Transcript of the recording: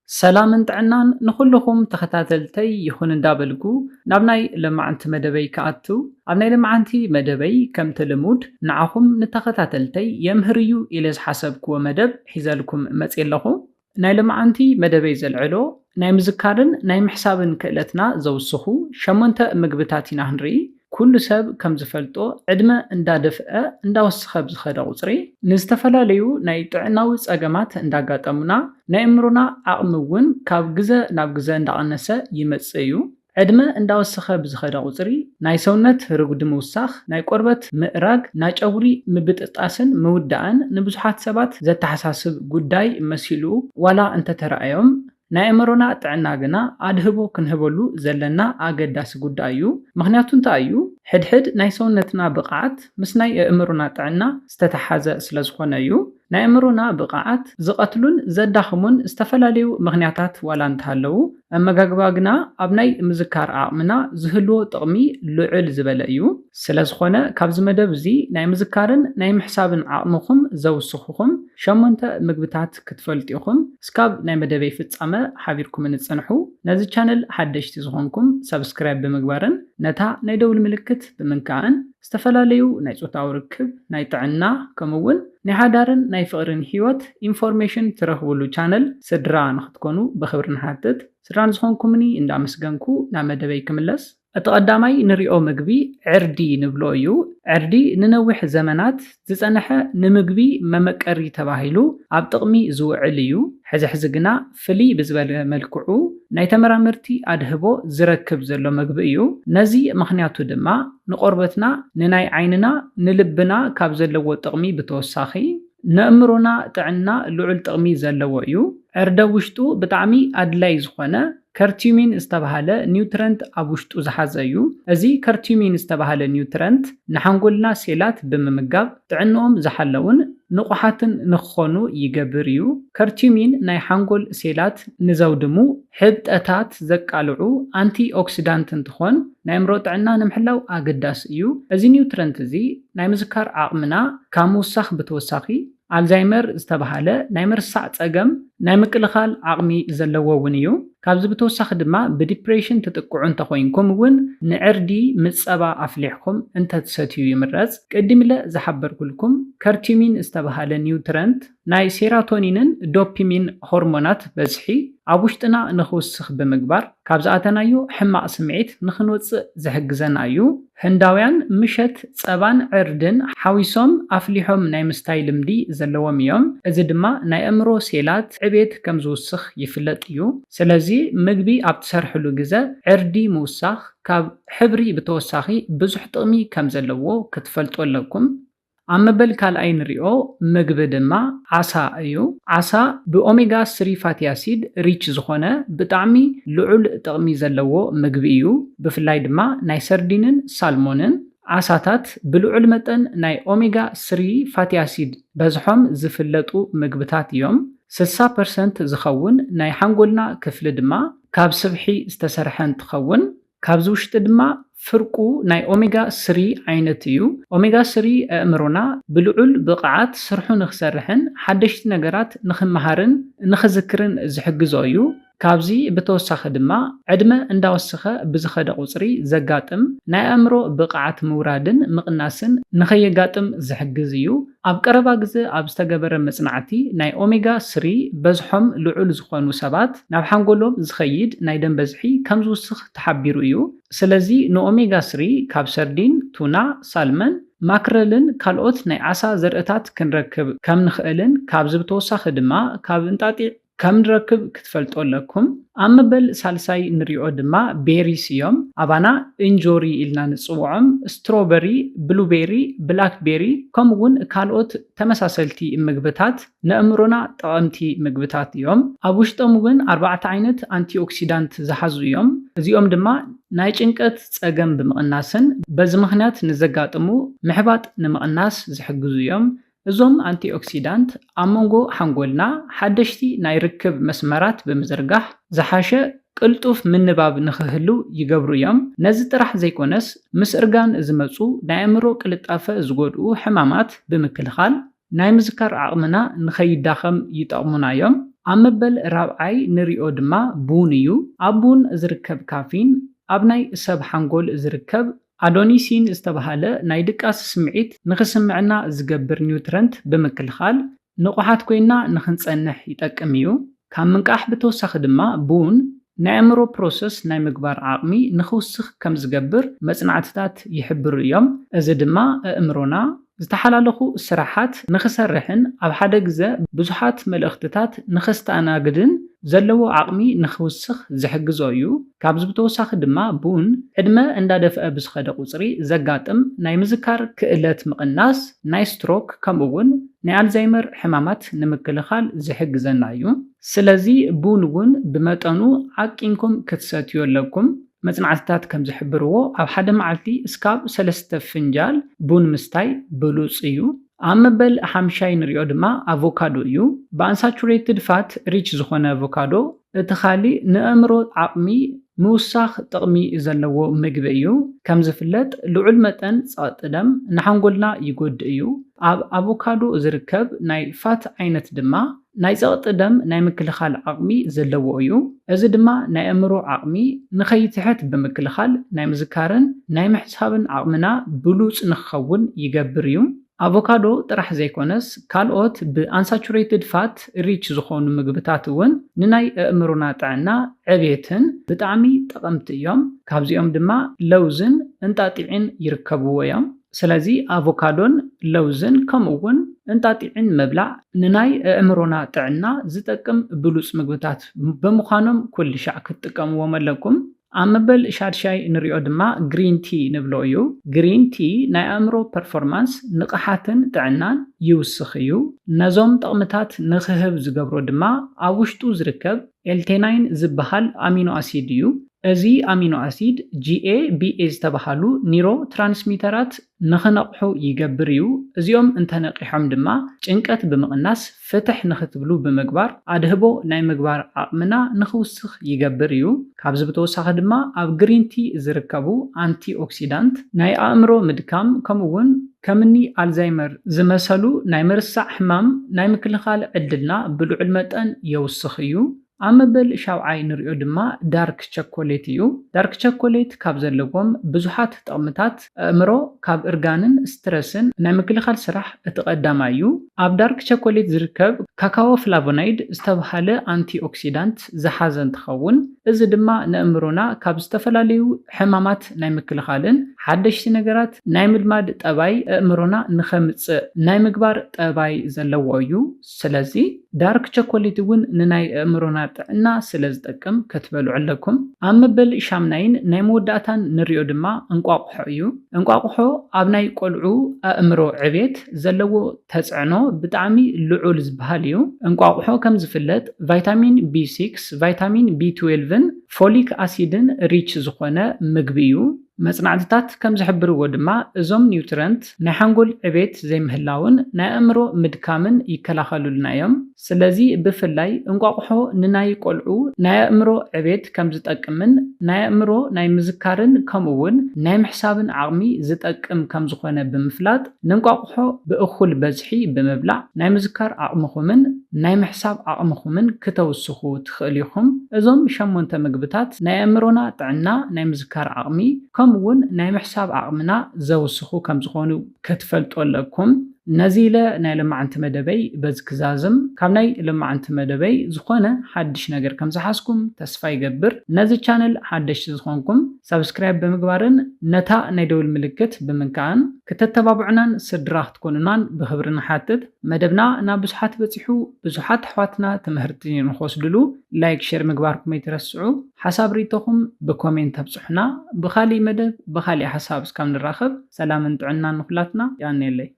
ሰላምን ጥዕናን ንኹልኹም ተኸታተልተይ ይኹን እንዳበልኩ፣ ናብ ናይ ለማዓንቲ መደበይ ክኣቱ፣ ኣብ ናይ ለማዓንቲ መደበይ ከምቲ ልሙድ ንዓኹም ንተኸታተልተይ የምህር እዩ ኢለ ዝሓሰብክዎ መደብ ሒዘልኩም መፅየ ኣለኹ። ናይ ለማዓንቲ መደበይ ዘልዕሎ ናይ ምዝካርን ናይ ምሕሳብን ክእለትና ዘውስኹ ሸሞንተ ምግብታት ኢና ክንርኢ። ኩሉ ሰብ ከም ዝፈልጦ ዕድመ እንዳደፍአ እንዳወሰኸ ብዝኸደ ቁፅሪ ንዝተፈላለዩ ናይ ጥዕናዊ ፀገማት እንዳጋጠሙና ናይ እምሮና ዓቕሚ እውን ካብ ግዘ ናብ ግዘ እንዳቐነሰ ይመፅእ እዩ። ዕድመ እንዳወሰኸ ብዝኸደ ቁፅሪ ናይ ሰውነት ርጉዲ ምውሳኽ፣ ናይ ቆርበት ምእራግ፣ ናይ ጨጉሪ ምብጥጣስን ምውዳእን ንብዙሓት ሰባት ዘተሓሳስብ ጉዳይ መሲሉ ዋላ እንተተረኣዮም ናይ ኣእምሮና ጥዕና ግና ኣድህቦ ክንህበሉ ዘለና ኣገዳሲ ጉዳይ እዩ። ምኽንያቱ እንታይ እዩ? ሕድሕድ ናይ ሰውነትና ብቕዓት ምስ ናይ ኣእምሮና ጥዕና ዝተተሓዘ ስለ ዝኾነ እዩ። ናይ ኣእምሮና ብቕዓት ዝቐትሉን ዘዳኽሙን ዝተፈላለዩ ምኽንያታት ዋላ እንተሃለዉ፣ ኣመጋግባ ግና ኣብ ናይ ምዝካር ዓቕምና ዝህልዎ ጥቕሚ ልዕል ዝበለ እዩ። ስለ ዝኾነ ካብዚ መደብ እዚ ናይ ምዝካርን ናይ ምሕሳብን ዓቕምኹም ዘውስኹኹም ሸሞንተ ምግብታት ክትፈልጡ ኢኹም። እስካብ ናይ መደበይ ፍጻመ ሓቢርኩምኒ ጽንሑ። ነዚ ቻነል ሓደሽቲ ዝኾንኩም ሰብስክራይብ ብምግባርን ነታ ናይ ደውል ምልክት ብምንካእን ዝተፈላለዩ ናይ ጾታዊ ርክብ፣ ናይ ጥዕና፣ ከምኡ እውን ናይ ሓዳርን ናይ ፍቕርን ህይወት ኢንፎርሜሽን ትረኽብሉ ቻነል ስድራ ንኽትኮኑ ብኽብሪ ንሓትት። ስድራ ንዝኾንኩምኒ እንዳመስገንኩ ናብ መደበይ ክምለስ። እቲ ቀዳማይ ንሪኦ ምግቢ ዕርዲ ንብሎ እዩ። ዕርዲ ንነዊሕ ዘመናት ዝጸንሐ ንምግቢ መመቀሪ ተባሂሉ ኣብ ጥቕሚ ዝውዕል እዩ። ሕዚ ሕዚ ግና ፍልይ ብዝበለ መልክዑ ናይ ተመራመርቲ ኣድህቦ ዝረክብ ዘሎ ምግቢ እዩ። ነዚ ምኽንያቱ ድማ ንቆርበትና፣ ንናይ ዓይንና፣ ንልብና ካብ ዘለዎ ጥቕሚ ብተወሳኺ ንእምሮና ጥዕና ልዑል ጥቕሚ ዘለዎ እዩ። ዕርዲ ኣብ ውሽጡ ብጣዕሚ ኣድላይ ዝኾነ ከርቲዩሚን ዝተባሃለ ኒውትረንት ኣብ ውሽጡ ዝሓዘ እዩ። እዚ ከርቲዩሚን ዝተባሃለ ኒውትረንት ንሓንጎልና ሴላት ብምምጋብ ጥዕንኦም ዝሓለዉን ንቑሓትን ንክኾኑ ይገብር እዩ። ከርቲዩሚን ናይ ሓንጎል ሴላት ንዘውድሙ ሕብጠታት ዘቃልዑ ኣንቲ ኦክሲዳንት እንትኾን ናይ ኣእምሮ ጥዕና ንምሕላው ኣገዳሲ እዩ። እዚ ኒውትረንት እዚ ናይ ምዝካር ዓቕምና ካብ ምውሳኽ ብተወሳኺ ኣልዛይመር ዝተባሃለ ናይ ምርሳዕ ጸገም ናይ ምክልኻል ዓቕሚ ዘለዎ እውን እዩ። ካብዚ ብተወሳኺ ድማ ብዲፕሬሽን ትጥቅዑ እንተኾይንኩም እውን ንዕርዲ ምስ ጸባ ኣፍሊሕኩም እንተትሰትዩ ይምረጽ። ቅድም ኢለ ዝሓበርኩልኩም ከርቲሚን ዝተባሃለ ኒውትረንት ናይ ሴራቶኒንን ዶፒሚን ሆርሞናት በዝሒ ኣብ ውሽጥና ንኽውስኽ ብምግባር ካብ ዝኣተናዮ ሕማቕ ስምዒት ንኽንወጽእ ዝሕግዘና እዩ። ህንዳውያን ምሸት ጸባን ዕርድን ሓዊሶም ኣፍሊሖም ናይ ምስታይ ልምዲ ዘለዎም እዮም። እዚ ድማ ናይ ኣእምሮ ሴላት ዕቤት ከም ዝውስኽ ይፍለጥ እዩ። ስለዚ ምግቢ ኣብ ትሰርሕሉ ግዘ ዕርዲ ምውሳኽ ካብ ሕብሪ ብተወሳኺ ብዙሕ ጥቕሚ ከም ዘለዎ ክትፈልጡ ኣለኩም። ኣብ መበል ካልኣይ ንሪኦ ምግቢ ድማ ዓሳ እዩ። ዓሳ ብኦሜጋ ስሪ ፋቲ ኣሲድ ሪች ዝኾነ ብጣዕሚ ልዑል ጥቕሚ ዘለዎ ምግቢ እዩ። ብፍላይ ድማ ናይ ሰርዲንን ሳልሞንን ዓሳታት ብልዑል መጠን ናይ ኦሜጋ ስሪ ፋቲ ኣሲድ በዝሖም ዝፍለጡ ምግብታት እዮም። ስሳ ፐርሰንት ዝኸውን ናይ ሓንጎልና ክፍሊ ድማ ካብ ስብሒ ዝተሰርሐ እንትኸውን፣ ካብዚ ውሽጢ ድማ ፍርቁ ናይ ኦሜጋ ስሪ ዓይነት እዩ። ኦሜጋ ስሪ ኣእምሮና ብልዑል ብቕዓት ስርሑ ንኽሰርሕን ሓደሽቲ ነገራት ንኽመሃርን ንኽዝክርን ዝሕግዞ እዩ። ካብዚ ብተወሳኺ ድማ ዕድመ እንዳወሰኸ ብዝኸደ ቁፅሪ ዘጋጥም ናይ ኣእምሮ ብቕዓት ምውራድን ምቕናስን ንኸየጋጥም ዝሕግዝ እዩ። ኣብ ቀረባ ግዘ ኣብ ዝተገበረ መጽናዕቲ ናይ ኦሜጋ ስሪ በዝሖም ልዑል ዝኾኑ ሰባት ናብ ሓንጎሎም ዝኸይድ ናይ ደም በዝሒ ከም ዝውስኽ ተሓቢሩ እዩ። ስለዚ ንኦሜጋ ስሪ ካብ ሰርዲን፣ ቱና፣ ሳልመን፣ ማክረልን ካልኦት ናይ ዓሳ ዘርእታት ክንረክብ ከም ንኽእልን ካብዚ ብተወሳኺ ድማ ካብ እንጣጢዕ ከም ንረክብ ክትፈልጡ ኣለኩም። ኣብ መበል ሳልሳይ ንሪኦ ድማ ቤሪስ እዮም። ኣባና እንጆሪ ኢልና ንጽውዖም፣ ስትሮበሪ፣ ብሉቤሪ፣ ብላክቤሪ ከምኡ እውን ካልኦት ተመሳሰልቲ ምግብታት ንኣእምሮና ጠቐምቲ ምግብታት እዮም። ኣብ ውሽጦም እውን ኣርባዕተ ዓይነት ኣንቲኦክሲዳንት ዝሓዙ እዮም። እዚኦም ድማ ናይ ጭንቀት ጸገም ብምቕናስን በዚ ምኽንያት ንዘጋጥሙ ምሕባጥ ንምቕናስ ዝሕግዙ እዮም። እዞም ኣንቲኦክሲዳንት ኣብ መንጎ ሓንጎልና ሓደሽቲ ናይ ርክብ መስመራት ብምዝርጋሕ ዝሓሸ ቅልጡፍ ምንባብ ንኽህሉ ይገብሩ እዮም። ነዚ ጥራሕ ዘይኮነስ ምስ እርጋን ዝመጹ ናይ ኣእምሮ ቅልጣፈ ዝጎድኡ ሕማማት ብምክልኻል ናይ ምዝካር ዓቕምና ንኸይዳኸም ይጠቕሙና እዮም። ኣብ መበል ራብዓይ ንሪኦ ድማ ቡን እዩ። ኣብ ቡን ዝርከብ ካፊን ኣብ ናይ ሰብ ሓንጎል ዝርከብ ኣዶኒሲን ዝተባህለ ናይ ድቃስ ስምዒት ንኽስምዐና ዝገብር ኒውትረንት ብምክልኻል ንቑሓት ኮይና ንኽንጸንሕ ይጠቅም እዩ። ካብ ምንቃሕ ብተወሳኺ ድማ ቡን ናይ ኣእምሮ ፕሮሰስ ናይ ምግባር ዓቕሚ ንኽውስኽ ከም ዝገብር መጽናዕትታት ይሕብሩ እዮም። እዚ ድማ ኣእምሮና ዝተሓላለኹ ስራሓት ንኽሰርሕን ኣብ ሓደ ግዘ ብዙሓት መልእኽትታት ንኸስተኣናግድን ዘለዎ ዓቕሚ ንኽውስኽ ዝሕግዞ እዩ። ካብዚ ብተወሳኺ ድማ ቡን ዕድመ እንዳደፍአ ብዝኸደ ቁፅሪ ዘጋጥም ናይ ምዝካር ክእለት ምቕናስ፣ ናይ ስትሮክ ከምኡ እውን ናይ ኣልዛይመር ሕማማት ንምክልኻል ዝሕግዘና እዩ። ስለዚ ቡን እውን ብመጠኑ ዓቂንኩም ክትሰትዩ ኣለኩም። መጽናዕትታት ከም ዝሕብርዎ ኣብ ሓደ መዓልቲ እስካብ ሰለስተ ፍንጃል ቡን ምስታይ ብሉጽ እዩ። ኣብ መበል ሓምሻይ ንሪኦ ድማ ኣቮካዶ እዩ። ብኣንሳቹሬትድ ፋት ሪች ዝኾነ ኣቮካዶ እቲ ካሊእ ንኣእምሮ ዓቕሚ ምውሳኽ ጥቕሚ ዘለዎ ምግቢ እዩ። ከም ዝፍለጥ ልዑል መጠን ጸቕጢ ደም ንሓንጎልና ይጎድእ እዩ። ኣብ ኣቮካዶ ዝርከብ ናይ ፋት ዓይነት ድማ ናይ ጸቕጢ ደም ናይ ምክልኻል ዓቕሚ ዘለዎ እዩ። እዚ ድማ ናይ ኣእምሮ ዓቕሚ ንኸይትሕት ብምክልኻል ናይ ምዝካርን ናይ ምሕሳብን ዓቕምና ብሉጽ ንክኸውን ይገብር እዩ። ኣቮካዶ ጥራሕ ዘይኮነስ ካልኦት ብኣንሳቹሬትድ ፋት ሪች ዝኾኑ ምግብታት እውን ንናይ ኣእምሮና ጥዕና ዕቤትን ብጣዕሚ ጠቐምቲ እዮም። ካብዚኦም ድማ ለውዝን እንጣጢዕን ይርከብዎ እዮም። ስለዚ ኣቮካዶን ለውዝን ከምኡ እውን እንጣጢዕን ምብላዕ ንናይ ኣእምሮና ጥዕና ዝጠቅም ብሉፅ ምግብታት ብምዃኖም ኩሉ ሻዕ ክትጥቀምዎም ኣለኩም። ኣብ መበል ሻድሻይ ንሪኦ ድማ ግሪን ቲ ንብሎ እዩ። ግሪን ቲ ናይ ኣእምሮ ፐርፎርማንስ ንቕሓትን ጥዕናን ይውስኽ እዩ። ነዞም ጥቕምታት ንክህብ ዝገብሮ ድማ ኣብ ውሽጡ ዝርከብ ኤልቴናይን ዝበሃል ኣሚኖ ኣሲድ እዩ። እዚ ኣሚኖ ኣሲድ ጂ ኤ ቢ ኤ ዝተባሃሉ ኒሮ ትራንስሚተራት ንኽነቕሑ ይገብር እዩ። እዚኦም እንተነቂሖም ድማ ጭንቀት ብምቕናስ ፍትሕ ንኽትብሉ ብምግባር ኣድህቦ ናይ ምግባር ዓቕምና ንኽውስኽ ይገብር እዩ። ካብዚ ብተወሳኺ ድማ ኣብ ግሪን ቲ ዝርከቡ ኣንቲ ኦክሲዳንት ናይ ኣእምሮ ምድካም ከምኡ እውን ከምኒ ኣልዛይመር ዝመሰሉ ናይ ምርሳዕ ሕማም ናይ ምክልኻል ዕድልና ብልዑል መጠን የውስኽ እዩ። ኣብ መበል ሻውዓይ ንሪኦ ድማ ዳርክ ቸኮሌት እዩ። ዳርክ ቸኮሌት ካብ ዘለዎም ብዙሓት ጥቕምታት ኣእምሮ ካብ እርጋንን ስትረስን ናይ ምክልኻል ስራሕ እቲ ቀዳማይ እዩ። ኣብ ዳርክ ቸኮሌት ዝርከብ ካካዎ ፍላቮናይድ ዝተብሃለ ኣንቲ ኦክሲዳንት ዝሓዘ እንትኸውን እዚ ድማ ንኣእምሮና ካብ ዝተፈላለዩ ሕማማት ናይ ምክልኻልን ሓደሽቲ ነገራት ናይ ምልማድ ጠባይ ኣእምሮና ንኸምፅእ ናይ ምግባር ጠባይ ዘለዎ እዩ። ስለዚ ዳርክ ቸኮሌት እውን ንናይ ኣእምሮና ጥዕና ስለ ዝጠቅም ክትበልዑ ኣለኩም። ኣብ መበል ሻምናይን ናይ መወዳእታን ንሪኦ ድማ እንቋቑሖ እዩ። እንቋቑሖ ኣብ ናይ ቆልዑ ኣእምሮ ዕቤት ዘለዎ ተፅዕኖ ብጣዕሚ ልዑል ዝበሃል እዩ። እንቋቑሖ ከም ዝፍለጥ ቫይታሚን ቢ ሲክስ፣ ቫይታሚን ቢ ትዌልቭን ፎሊክ ኣሲድን ሪች ዝኾነ ምግቢ እዩ። መጽናዕትታት ከም ዝሕብርዎ ድማ እዞም ኒውትረንት ናይ ሓንጎል ዕቤት ዘይምህላውን ናይ ኣእምሮ ምድካምን ይከላኸሉልና እዮም። ስለዚ ብፍላይ እንቋቑሖ ንናይ ቆልዑ ናይ ኣእምሮ ዕቤት ከም ዝጠቅምን ናይ ኣእምሮ ናይ ምዝካርን ከምኡ እውን ናይ ምሕሳብን ዓቕሚ ዝጠቅም ከም ዝኾነ ብምፍላጥ ንእንቋቑሖ ብእኹል በዝሒ ብምብላዕ ናይ ምዝካር ዓቕምኹምን ናይ ምሕሳብ ዓቕምኹምን ክተውስኹ ትኽእሉ ኢኹም። እዞም ሸሞንተ ምግብታት ናይ ኣእምሮና ጥዕና ናይ ምዝካር ዓቕሚ ከምኡ እውን ናይ ምሕሳብ ዓቕምና ዘውስኹ ከም ዝኾኑ ክትፈልጡ ኣለኩም። ነዚ ኢለ ናይ ሎማዓንቲ መደበይ በዚ ክዛዝም። ካብ ናይ ሎማዓንቲ መደበይ ዝኾነ ሓድሽ ነገር ከም ዝሓዝኩም ተስፋ ይገብር። ነዚ ቻነል ሓደሽቲ ዝኾንኩም ሳብስክራይብ ብምግባርን ነታ ናይ ደውል ምልክት ብምንካእን ክተተባብዑናን ስድራ ክትኮኑናን ብኽብሪ ንሓትት። መደብና ናብ ብዙሓት በፂሑ ብዙሓት ኣሕዋትና ትምህርቲ ንክወስድሉ ላይክ ሼር ምግባርኩም ኣይትረስዑ። ሓሳብ ርእይቶኹም ብኮሜንት ኣብፅሑና። ብኻሊእ መደብ ብኻሊእ ሓሳብ እስካብ ንራኸብ ሰላምን ጥዕናን ንኹላትና። የቐንየለይ።